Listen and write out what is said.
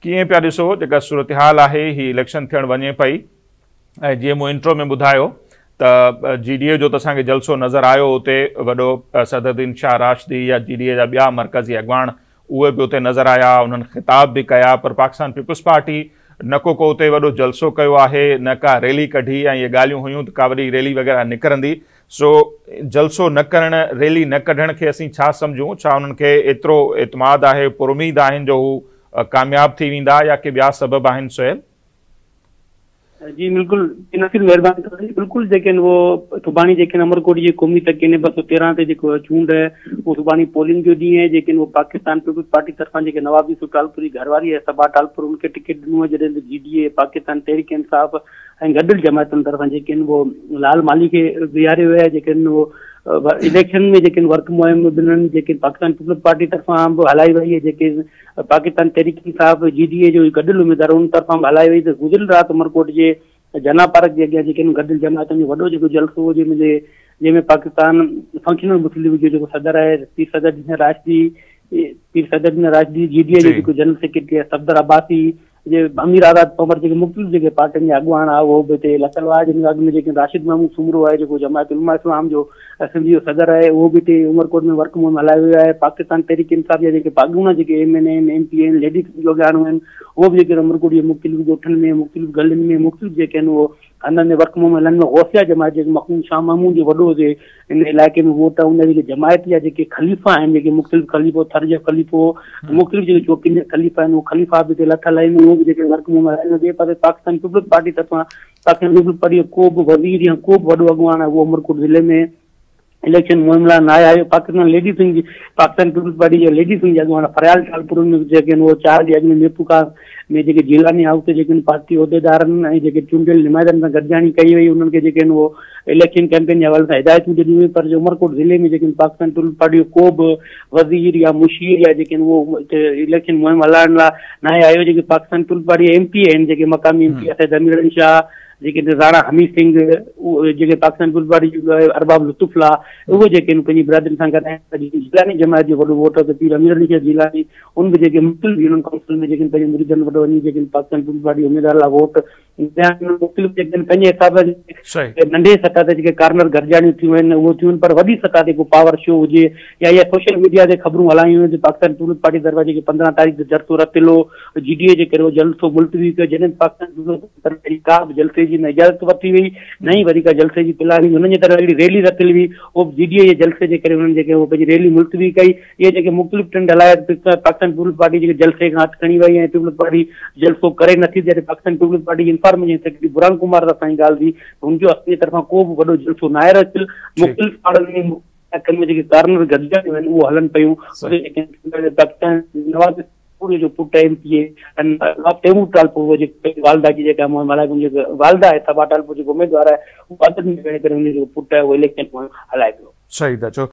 ڪيئن پيا ڏسو جيڪا صورتحال آهي، هي اليڪشن ٿيڻ وڃي پئي ۽ جيئن مون انٽرو ۾ ٻڌايو ته جي ڊي اي جو ته اسان کي جلسو نظر آيو، اتي وڏو صدرالدين شاهه راشدي يا جي ڊي اي جا ٻيا مرڪزي اڳواڻ اهي به اتي نظر آيا، انهن خطاب به ڪيا، پر پاڪستان پيپلز پارٽي نه ڪو ڪو اتي وڏو جلسو ڪيو آهي نه ڪا ريلي ڪڍي ۽ اهي ڳالهيون هيون ته ڪا وڏي ريلي وغيره نڪرندي. سو جلسو نه ڪرڻ، ريلي نه ڪڍڻ کي اسين ڇا سمجهون؟ ڇا انهن کي ايترو اعتماد آهي، پراميد آهن جو هو ڪامياب ٿي ويندا يا ڪي ٻيا سبب آهن سهيل؟ جي بلڪل نصير مهرباني توهان جي. بلڪل جيڪي آهن اهو سڀاڻي جيڪي آهن عمرڪوٽ جي قومي تڪ يعني 213 تي جيڪو چونڊ آهي اهو سڀاڻي پولنگ جو ڏينهن آهي. جيڪي آهن اهو پاڪستان پيپلز پارٽي طرفان جيڪي نواب يوسف ٽالپر جي گهر واري آهي صبا ٽالپر ان کي ٽڪيٽ ڏنو آهي، جڏهن ته جي ڊي اي، پاڪستان تحريڪ انصاف ۽ گڏيل جماعتن طرفان جيڪي آهن اهو لال مالهي کي بيهاريو ويو آهي. جيڪي آهن اهو اليڪشن ۾ جيڪي ورڪ مهم ٻنهن جيڪي پاڪستان پيپلز پارٽي طرفان به هلائي وئي آهي، جيڪي پاڪستان تحريڪ انصاف جي ڊي اي جو گڏيل اميدوار ان طرفان به هلائي وئي ته گذريل رات عمرڪوٽ جي جناح پارڪ جي اڳيان جيڪي گڏيل جماعتن جو وڏو جيڪو جلسو هو جنهن ۾ پاڪستان فنڪشنل مسلم ليگ جو جيڪو صدر آهي پير صدر الدين راشدي، پير صدر الدين راشدي، جي ڊي اي جو جيڪو جنرل سيڪريٽري آهي صفدر عباسي، جي امير آزاد پنور جيڪي مختلف جيڪي پارٽين جا اڳواڻ آ اهو به هتي لٿل هئا، جن کان اڳ ۾ جيڪي راشد محمود سومرو آهي جيڪو جماعت علماء اسلام جو اسيمبلي جو صدر آهي اهو به هتي عمرڪوٽ ۾ ورڪ مهم هلايو ويو آهي. پاڪستان تحريڪ انصاف جا جيڪي اڳوڻا جيڪي ايم اين اي آهن، ايم پي آهن، ليڊيز جو اڳواڻ آهن اهو به جيڪي عمرڪوٽ جي مختلف ڳوٺن ۾ مختلف گلين ۾ مختلف جيڪي آهن اهو هنڌن تي ورڪ مهم هلن ۾ غوثيه جماعت جيڪي مخدوم شاهه محمود جو وڏو هتي ان علائقي ۾ ووٽ آهي ان جا جيڪي جماعت جا جيڪي خليفا آهن جيڪي مختلف خليفو ٿر جو خليفو مختلف جيڪي چوڪين جا خليفا آهن اهي خليفا به هتي لٿل آهن اهي به جيڪي ورڪ مهم هلائين ٻئي پاسي پاڪستان پيپلز پارٽي طرفان پاڪستان پيپلز پارٽي جو ڪو به وزير يا ڪو به وڏو اڳواڻ آهي اهو عمرڪوٽ ضلعي ۾ اليڪشن مهم لاء ناهي آيو. پاڪستان ليڊيز ونگ جي پاڪستان پيپلز پارٽي جي ليڊيز ونگ جي اڳواڻ فريال ٽالپر ان جيڪي آهن اهو 4 ڏينهن اڳ ۾ ميرپورخاص ۾ جيڪي جيلاني هائوس تي جيڪي پارٽي عهديدارن ۽ جيڪي چونڊيل نمائندن سان گڏجاڻي ڪئي وئي انهن کي جيڪي آهن اهو اليڪشن ڪيمپين جي حوالي سان هدايتون ڏنيون ويون پر عمرڪوٽ ضلعي ۾ جيڪي پاڪستان پيپلز پارٽي جو ڪو به وزير يا مشير يا جيڪي آهن اهو هتي اليڪشن مهم هلائڻ لاء ناهي آيو. جيڪي Pakistan peoples party M P آهن جيڪي مقامي ايم پي سيد امير علي شاهه، جيڪي راڻا حميد سنگهه، جيڪي پاڪستان پيپلز پارٽي جو ارباب لطف الله اهي جيڪي آهن پنهنجي برادرين سان گڏ آهن. جيلاني جماعت جو وڏو ووٽ ته پير امير علي شاهه جيلاني ان به جيڪي مختلف يونين ڪائونسل ۾ جيڪي پنهنجي مريدن وٽ وڃي جيڪي پاڪستان پيپلز پارٽي اميدوار لاء ووٽ مختلف جيڪي پنهنجي حساب سان ننڍي سطح تي جيڪي ڪارنر گڏجاڻيون ٿيون آهن اهو ٿيون آهن پر وڏي سطح تي ڪو پاور شو هجي يا اها سوشل ميڊيا تي خبرون هلايون ويون ته پاڪستان پيپلز پارٽي طرفان جيڪي 15 تاريخ تي جلسو رٿيل هو جي ڊي اي جي ڪري اهو جلسو ملتوي ڪيو جڏهن پاڪستان پيپلز پارٽي ڪا به جلسي جي نه اجازت ورتي وئي نه ئي وري ڪا جلسي جي پلاننگ هنن جي طرفان اهڙي ريلي رٿيل هئي اهو به جي ڊي اي جي جلسي جي ڪري هنن جيڪي اهو پنهنجي ريلي ملتوي ڪئي. اهي جيڪي مختلف ٽرينڊ هلايا ته پاڪستان پيپلز پارٽي جيڪي جلسي کان هٿ کڻي وئي ۽ پيپلز پارٽي جلسو ڪري نٿي جڏهن پاڪستان پيپلز پارٽي جي انفارميشن سيڪريٽري برهان ڪمار سان اسان جي ڳالهه ٿي ته هن جو اسان جي طرفان ڪو به وڏو جلسو ناهي رٿيل مختلف پاڙن ۾ علائقن ۾ جيڪي ڪارنر گڏجاڻيون آهن اهو هلن پيون پاڪستان نواز پوري جو پٽ ايم پي اي ۽ نواب تيمور ٽالپور اهو جيڪو پنهنجي والده جي جيڪا ملائڪ ان جي والده آهي صبا ٽالپور جيڪو اميدوار آهي اهو عدد ۾ ويهڻ ڪري ان جو پٽ آهي اهو اليڪشن هلائي پيو. صحيح ٿا چئو.